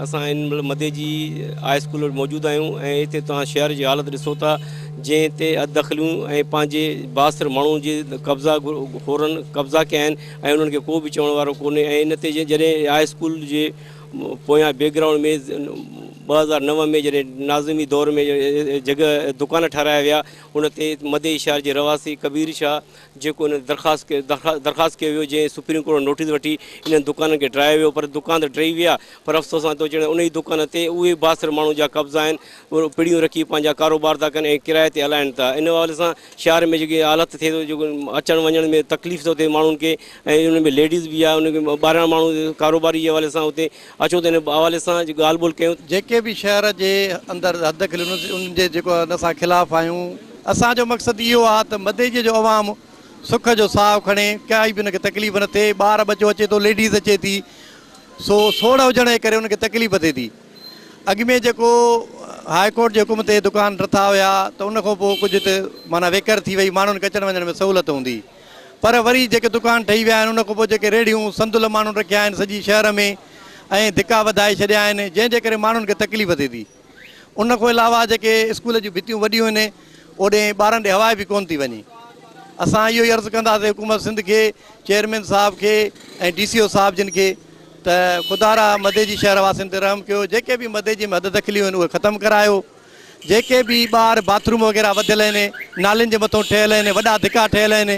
اسان هن مهل مديجي هاء اسڪول وٽ موجود آهيون ۽ هتي توهان شهر جي حالت ڏسو ٿا جنهن تي حد دخليون ۽ پنهنجي بااثر ماڻهن جي قبضا خورن قبضا ڪيا آهن ۽ انهن کي ڪو به چوڻ وارو ڪونهي ۽ ان تي جڏهن هاء اسڪول جي پويان بيڪ گرائونڊ ۾ 2009 ۾ جڏهن ناظمي دور ۾ جڳهه دڪان ٺهرايا ويا ان تي مديجي شهر جي رهواسي ڪبير شاهه جيڪو ان درخواست درخواست ڪيو ويو جنهن سپريم ڪورٽ نوٽيس وٺي انهن دڪانن کي ڊاهيو ويو پر دڪان ته ڊهي ويا پر افسوس سان ٿو چوڻ ان ئي دڪان تي اهي بااثر ماڻهن جا قبضا آهن اهي پڙيون رکي پنهنجا ڪاروبار ٿا ڪن ۽ ڪرائي تي هلائن ٿا ان حوالي سان شهر ۾ جيڪي حالت ٿئي ٿو جيڪو اچڻ وڃڻ ۾ تڪليف ٿو ٿئي ماڻهن کي ۽ ان ۾ ليڊيز به آهي ان کي ٻاهريان ماڻهو ڪاروباري جي حوالي سان اتي اچو ته ان حوالي سان ڳالهه ٻولهه ڪيون. جيڪي به شهر جي اندر حد دخليون انهن جي جيڪو اسان خلاف آهيون. اسان جو مقصد اهو آهي ته مديجي جو عوام سک جو ساهه کڻي، ڪائي به ان کي تڪليف نه ٿئي، ٻار ٻچو اچي ٿو، ليڊيز اچي ٿي، سو سوڙهه هجڻ جي ڪري ان کي تڪليف ٿئي ٿي. اڳ ۾ جيڪو هاء ڪورٽ جي حڪم تي دڪان ڊٿا هيا ته ان کان پوء ڪجهه ته معنيٰ ويڪر ٿي وئي، ماڻهن کي اچڻ وڃڻ ۾ سهولت هوندي. پر وري جيڪي دڪان ٺهي ويا آهن ان کان پوء جيڪي ريڙهيون صندل ماڻهن رکيا آهن سڄي شهر ۾ ۽ ڌڪا وڌائي ڇڏيا آهن جنهن جي ڪري ماڻهن کي تڪليف ٿئي ٿي. ان کان علاوه جيڪي اسڪول جون ڀتيون وڏيون آهن اوڏي ٻارن ڏي هوا به ڪونه ٿي وڃي. اسان اهو ئي عرض ڪنداسين حڪومت سنڌ کي، چيئرمين صاحب کي ۽ ڊي سي او صاحب جن کي ته خدارا مديجي شهر واسين تي رحم ڪيو جيڪي به مديجي ۾ حد دخليون آهن اهي ختم ڪرايو. جيڪي به ٻاهر باٿ روم وغيره وڌيل آهن، نالين جي مٿو ٺهيل آهن، وڏا ڌڪا ٺهيل آهن،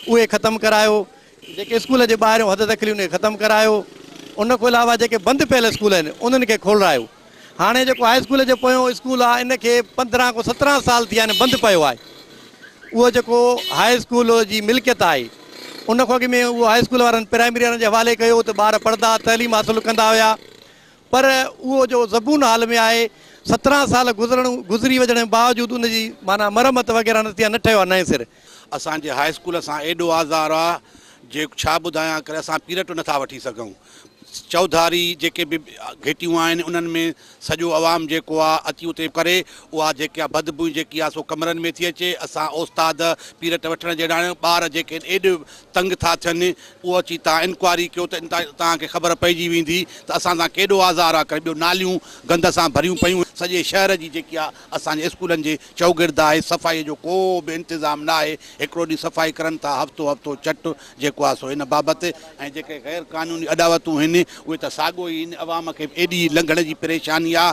اهي ختم ڪرايو. جيڪي اسڪول جي ٻاهريون حد دخليون اهي ختم ڪرايو. ان کان علاوه جيڪي بند پيل اسڪول آهن، انهن کي کولرايو. هاڻي جيڪو هاء اسڪول جي پويون اسڪول آهي، ان کي 15 کان 17 سال ٿي ويا آهن بند پيو آهي. اهو جيڪو هاء اسڪول جي ملڪيت آهي، ان کان اڳ ۾ اهو هاء اسڪول وارن پرائمري وارن جي حوالي ڪيو ته ٻار پڙهندا، تعليم حاصل ڪندا هيا. پر اهو جو زبون حال ۾ آهي، 17 سال گذرڻ گذري وڃڻ باوجود ان جي معنيٰ مرمت وغيره نه ٿي آهي، نه ٺهيو آهي نئين سر. اسان جي هاء اسڪول سان ايڏو آزار آ جي ڇا ٻڌايان ڪري اسان پيرٽ نٿا وٺي سگهون چوڌاري جيڪي به گهٽيون آهن انهن ۾ سڄو عوام جيڪو آ اچي اتي ڪري اها جيڪا بدبوء جيڪي آ سو ڪمرن ۾ ٿي اچي اسان اوستاد پيرٽ وٺڻ جهڙا آهيون ٻار جيڪي آهن ايڏو تنگ ٿا ٿين اهو اچي توهان انڪوائري ڪيو ته توهان کي خبر پئجي ويندي ته اسان سان ڪيڏو آزار آ ڪري ٻيو ناليون گند سان ڀريون پيون سڄي شهر جي جيڪي آ اسان جي اسڪولن جي چوگرد آهي صفائي جو ڪو به انتظام نه آهي هڪڙو ڏينهن صفائي ڪرن ٿا هفتو هفتو چٽ جيڪو آ سو ان بابت ۽ جيڪي غير قانوني اڏاوتون هن اهي ته ساڳو ئي هن عوام کي ايڏي لنگهڻ جي پريشاني آ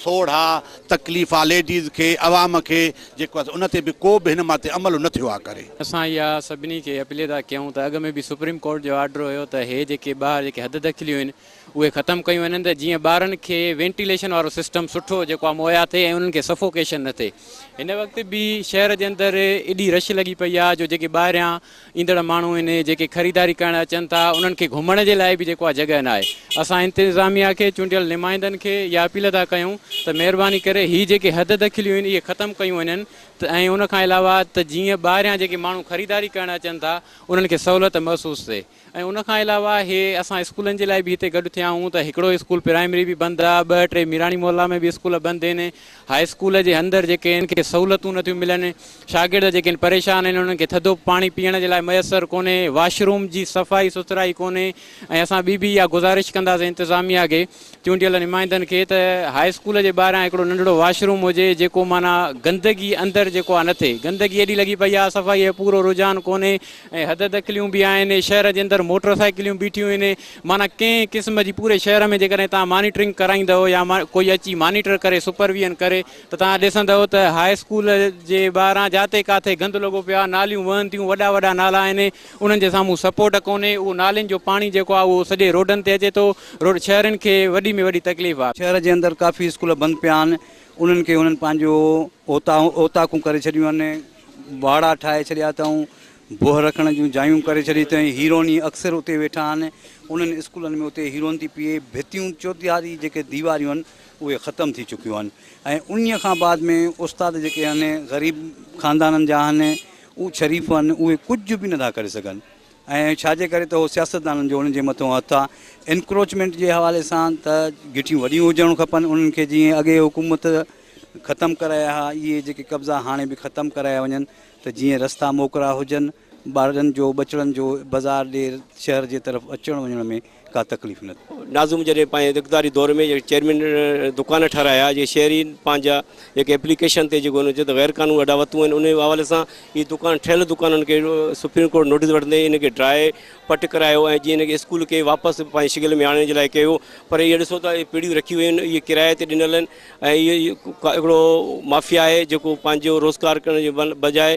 سوڙھ آ تڪليف آ ليڊيز کي عوام کي جيڪو آ سو ان تي به ڪو به هن ماتي عمل نه ٿيو آ ڪري. اسان اها سڀني کي اپيل ٿا ڪيون ته اڳ ۾ به سپريم ڪورٽ جو آرڊر هيو ته هي جيڪي ٻاهر جيڪي حد دخليون آهن اهي ختم ڪيون وڃن ته جيئن ٻارن کي وينٽيليشن وارو سسٽم سٺو جيڪو آهي مهيا ٿئي ۽ انهن کي سفوڪيشن نه ٿئي هن وقت به شهر جي اندر ايڏي رش لڳي پئي آهي جو جيڪي ٻاهريان ايندڙ ماڻهو آهن جيڪي خريداري ڪرڻ اچن ٿا انهن کي گهمڻ جي لاء به جيڪو آهي جڳهه نه آهي اسان انتظاميا کي چونڊيل نمائندن کي اها اپيل ٿا ڪيون ته مهرباني ڪري هي جيڪي حد دخليون آهن اهي ختم ڪيون وڃن ته ۽ ان کان علاوه ته جيئن ٻاهريان جيڪي ماڻهو خريداري ڪرڻ اچن ٿا انهن کي سهولت محسوس ٿئي ۽ ان کان علاوه هي اسان اسڪولن جي لاء به هتي گڏ ٿيا آهيون ته هڪڙو اسڪول پرائمري به بند آهي ٻه ٽي ميراڻي محلا ۾ به اسڪول بند آهن هاء اسڪول جي اندر جيڪي آهن کي سهولتون نٿيون ملن شاگرد جيڪي آهن پريشان آهن انهن کي ٿڌو پاڻي پيئڻ جي لاء ميسر ڪونهي واش روم جي صفائي سٿرائي ڪونهي ۽ اسان ٻي به اها گذارش ڪنداسين انتظاميا کي چونڊيل نمائندن کي ته هاء اسڪول جي ٻاهران هڪڙو ننڍڙو واش روم هجي جيڪو معنيٰ گندگي اندر جيڪو آهي نه ٿئي گندگي ايڏي لڳي پئي آهي صفائي جو پورو رجحان ڪونهي ۽ حد دخليون به آهن شهر جي اندر موٽر سائيڪليون بيٺيون آهن معنيٰ ڪنهن قسم جي پوري شهر ۾ جيڪڏهن توهان مانيٽرنگ ڪرائيندؤ يا ڪوئي اچي مانيٽر ڪري سپرويزن ڪري ته توهان ڏسندؤ ته هاء اسڪول جي ٻاهران جاتي ڪاٿي گند لڳو پيو آهي ناليون وهن ٿيون وڏا وڏا نالا آهن انهن جي سامهون سپورٽ ڪونهي اهو نالين جو پاڻي جيڪو آهي اهو سڄي روڊن تي اچي ٿو روڊ شهرين کي وڏي ۾ وڏي تڪليف آهي. شهر جي اندر ڪافي اسڪول بند پيا آهن انهن کي هنن پنهنجو اوطاقون ڪري ڇڏيون آهن واڙا ٺاهي ڇڏيا اٿئون بوهه رکڻ جون جايون ڪري ڇڏي اٿئون هيروني اڪثر اتي ويٺا آهن انهن اسڪولن ۾ اتي هيرون ٿي پيئي ڀتيون چوڌاري جيڪي ديواريون آهن اهي ختم ٿي چڪيون آهن ۽ انهي کان بعد ۾ استاد جيڪي آهن غريب خاندانن جا آهن اهي شريف آهن اهي ڪجهه به نٿا ڪري سگهن ۽ ڇا جي ڪري ته هو سياستدانن جو انهن جي مٿو هٿ آهي انڪروچمينٽ جي حوالي سان ته گهٽيون وڏيون هجڻ کپن انهن کي جيئن اڳي حڪومت ختم ڪرايا ها اهي جيڪي قبضا هاڻي به ختم ڪرايا وڃن ته جيئن رستا موڪرا هجن ٻارن جو ٻچڙن جو بازار ڏي شهر جي طرف اچڻ وڃڻ ۾ ڪا تڪليف نه ٿئي. ناظم جڏهن پنهنجي اقتداري دور ۾ جيڪي چيئرمين دڪان ٺهرايا جيڪي شهرين پنهنجا جيڪي ايپليڪيشن تي جيڪو هن چيو ته غير قانوني اڏاوتون آهن ان حوالي سان اهي دڪان ٺهيل دڪانن کي سپريم ڪورٽ نوٽيس وٺندي ان کي ڊرائي پٽ ڪرايو ۽ جيئن هن کي اسڪول کي واپس پنهنجي شڪل ۾ آڻڻ جي لاء ڪيو پر اهي ڏسو ته اهي پيڙهيون رکيون ويون آهن اهي ڪرايي تي ڏنل آهن ۽ اهي هڪڙو مافيا آهي جيڪو پنهنجو روزگار ڪرڻ جي بجاء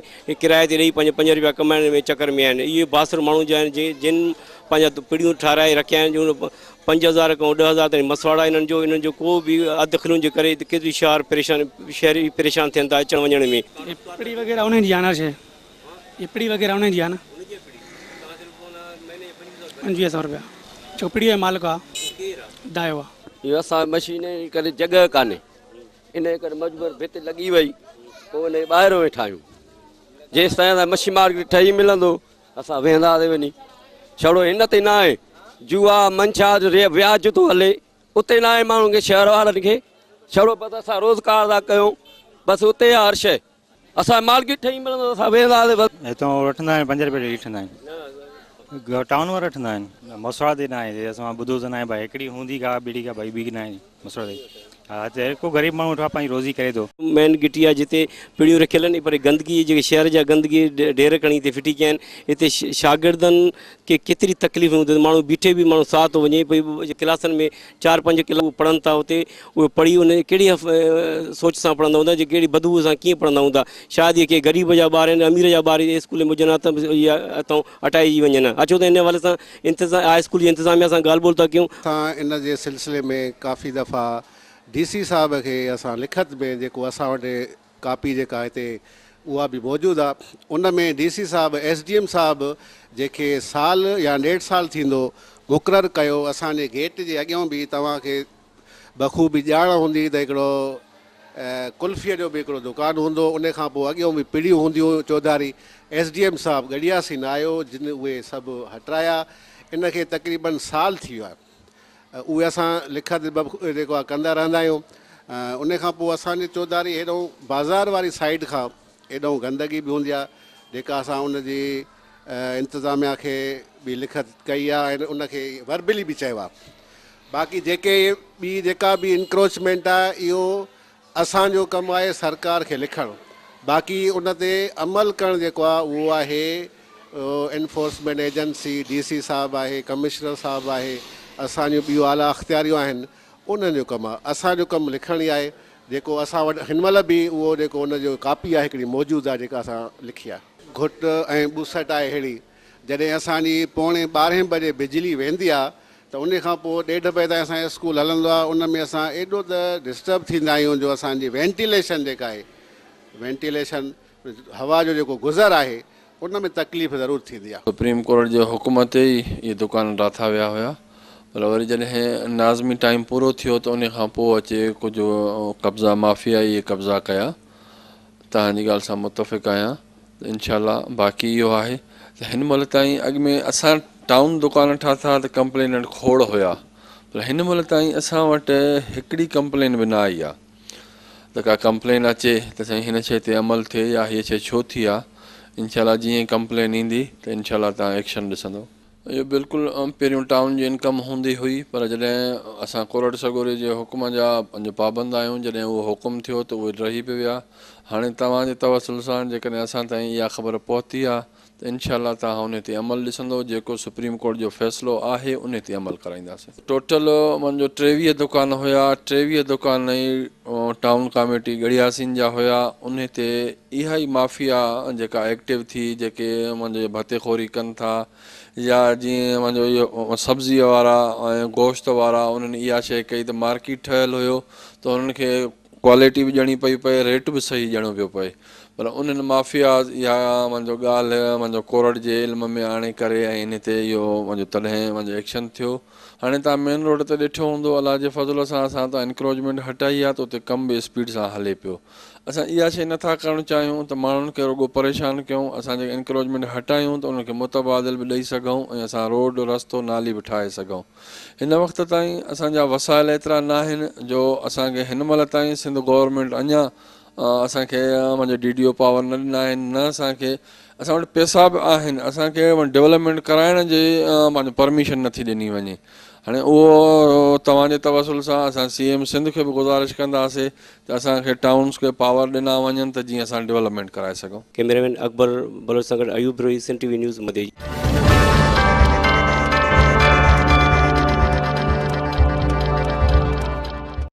ڪرايي تي ڏئي پنهنجا 5 روپيا ڪمائڻ ۾ چڪر ۾ آهن اهي بااثر ماڻهو جا آهن جن پنهنجا پيڙهيون ٺهرائي رکيا آهن جو 5000 کان 10,000 تائين مسواڙ آهي انهن جو انهن جو ڪو به اڌ خلون جي ڪري ڪيتري شهر پريشان شهري پريشان ٿين ٿا اچڻ وڃڻ ۾. هي پڙي وغيره انهن جي آهي نه شي هي پڙي وغيره انهن جي آهي نه 2500 روپيا ڇو پڙي جو مالڪ آ دايو آ. اهو اسان مشين جي ڪري جڳهه ڪانهي انهيء ڪري مجبور ڀت لڳي وئي پوء انهيء ٻاهر ويٺا آهيون جيستائين اسان مڇي مارڪيٽ ٺهي ملندو اسان ويهنداسين وڃي ڇڙو هن تي نه آهي جوا منشا جو وياج ٿو هلي اتي نه آهي ماڻهن کي شهر وارن کي ڇڙو بس اسان روزگار ٿا ڪيون بس اتي آهي هر شيء اسان مارڪيٽ ٺهي ملندو اسان ويهنداسين بس. هتان وٺندا آهن 5 روپيه ڏيئي وٺندا آهن ٽائون وارا وٺندا آهن مسواڙ تي نه آهي اسان ٻڌو ته نه آهي ڀائي هڪڙي هوندي ڪا ٻيڙي ڪا ڀائي ٻي نه آهي مسواڙ تي ها ته هر ڪو غريب ماڻهو ويٺو آهي پنهنجي روزي ڪري ٿو. مين گهٽي آهي جتي پڙيون رکيل آهن پر گندگي جيڪي شهر جا گندگي ڍير کڻي هتي ڦٽي ڪيا آهن هتي شاگردن کي ڪيتري تڪليف هوندي ماڻهو بيٺي به ماڻهو ساهه ٿو وڃي پئي ڪلاسن ۾ 4 5 ڪلاڪ پڙهن ٿا اتي اهي پڙهي ان ڪهڙي سوچ سان پڙهندا هوندا جي ڪهڙي بدبوء سان ڪيئن پڙهندا هوندا شايد اهي ڪي غريب جا ٻار آهن امير جا ٻار اسڪول ۾ هجن ها ته اهي اتان هٽائجي وڃن ها اچو ته ان حوالي سان انتظام هاء اسڪول جي انتظاميا سان ڳالهه ٻولهه ٿا ڪيون. اسان ان جي سلسلي ۾ ڪافي دفعا ڊي سي صاحب کي اسان لکت ۾ جيڪو اسان وٽ ڪاپي جيڪا هتي اها به موجود آ ان ۾ ڊي سي صاحب ايس ڊي ايم صاحب جيڪي سال يا ڏيڍ سال ٿيندو مقرر ڪيو اسان جي گيٽ جي اڳيان به توهان کي بخوبي ڄاڻ هوندي ته هڪڙو قلفيء جو به هڪڙو دڪان هوندو ان کان پوء اڳيون به پڙيون هونديون چوڌاري ايس ڊي ايم صاحب ڳڙهياسين آيو جن اهي سڀ هٽرايا ان کي تقريبن سال ٿي ويو آهي اهي اسان لکت جيڪو آهي ڪندا رهندا آهيون ان کان پوء اسان جي چوڌاري هيڏانهن بازار واري سائيڊ کان هيڏانهن گندگي به هوندي آهي جيڪا اسان ان جي انتظاميا کي به لکت ڪئي آهي ۽ ان کي وربلي به چيو آهي باقي جيڪي ٻي جيڪا به انڪروچمينٽ آهي اهو اسان جو ڪم آهي سرڪار کي لکڻ باقي ان تي عمل ڪرڻ جيڪو آهي اهو آهي انفورسمينٽ ايجنسي ڊي سي صاحب آهي ڪمشنر صاحب آهي اسان جون ٻيون اعليٰ اختياريون آهن انهن جو ڪم آهي اسان جو ڪم لکڻ ئي آهي جيڪو اسان وٽ هن مهل به اهو جيڪو ان جو ڪاپي آهي هڪڙي موجود آهي جيڪا اسان لکي آهي. گهٽ ۽ ٻوسٽ آهي ههڙي جڏهن اسان جي پوڻي ٻارهين بجي بجلي ويندي آهي ته ان کان پوء ڏيڍ بجي تائين اسان جو اسڪول هلندو آهي ان ۾ اسان ايڏو ته ڊسٽرب ٿيندا آهيون جو اسان جي وينٽيليشن جيڪا آهي وينٽيليشن هوا جو جيڪو گذر آهي ان ۾ تڪليف ضرور ٿيندي آهي. سپريم ڪورٽ جي حڪم تي ئي اهي دڪان ڊاٿا ويا هيا پر وري جڏهن ناظمي ٽائيم پورو ٿيو ته ان کان پوء اچي ڪجهه قبضا مافيا اهي قبضا ڪيا. توهان جي ڳالهه سان متفق آهيان ته انشاء الله باقي اهو آهي ته هن مهل تائين اڳ ۾ اسان ٽائون دڪان ٺاتا ته ڪمپليننٽ کوڙ هيا پر هن مهل تائين اسان وٽ هڪڙي ڪمپلين به نه آئي آهي ته ڪا ڪمپلين اچي ته سائين هن شي تي عمل ٿئي يا هيء شي ڇو ٿي آهي انشاء الله جيئن ڪمپلين ايندي ته انشاء الله توهان ايڪشن ڏسندو. اهو بلڪل پهريون ٽائون جي انڪم هوندي هئي پر جڏهن اسان ڪورٽ سڳوري جي حڪم جا پنهنجو پابند آهيون جڏهن اهو حڪم ٿيو ته اهي ڊهي به ويا هاڻي توهان جي توسل سان جيڪڏهن اسان تائين اها خبر پهتي آ ته انشاء الله توهان انهي تي عمل ڏسندو جيڪو سپريم ڪورٽ جو فيصلو آهي انهي تي عمل ڪرائينداسين. ٽوٽل منهنجو 23 دڪان هيا 23 دڪان ئي ٽائون ڪاميٽي ڳڙهياسين جا هيا انهي تي اها ئي مافيا جيڪا ايڪٽو ٿي جيڪي منهنجو ڀتي خوري ڪن ٿا يا جيئن منهنجو اهو سبزي وارا ۽ گوشت وارا انهن اها شيء ڪئي ته مارڪيٽ ٺهيل هيو ته انهن کي ڪوالٽي به ڏيڻي پئي پئي ريٽ به صحيح ڏيڻو پيو پئي پر انهن مافياز اها منهنجو ڳالهه منهنجو ڪورٽ جي علم ۾ آڻي ڪري ۽ ان تي اهو منهنجو تڏهن منهنجو ايڪشن ٿيو هاڻي توهان مين روڊ تي ڏٺو هوندو الله جي فضل سان اسان اتان انڪروچمينٽ هٽائي آهي ته اتي ڪم به اسپيڊ سان هلي پيو اسان اها شيء نٿا ڪرڻ چاهيون ته ماڻهن کي رڳو پريشان ڪيون، اسان جيڪي انڪروچمينٽ هٽايون ته انهن کي متبادل به ڏئي سگهون ۽ اسان روڊ، رستو، نالي به ٺاهي سگهون. هن وقت تائين اسان جا وسائل ايترا ناهن جو اسان کي هن مهل تائين سنڌ گورنمينٽ اڃا اسان کي پنهنجو ڊي ڊي او پاور نه ڏنا آهن نه اسان کي اسان وٽ پئسا به آهن اسان کي ڊولپمينٽ ڪرائڻ جي پنهنجو پرميشن نٿي ڏني وڃي. هاڻي اهو توهان جي توسل سان اسان سي ايم سنڌ کي به گذارش ڪنداسي ته اسان کي ٽائونس کي پاور ڏنا وڃن ته جيئن اسان ڊولپمينٽ ڪرائي سگهون. ڪئميرا مين اڪبر بلوچ سان گڏ Ayub Brohi, Sindh T V news, Madeji.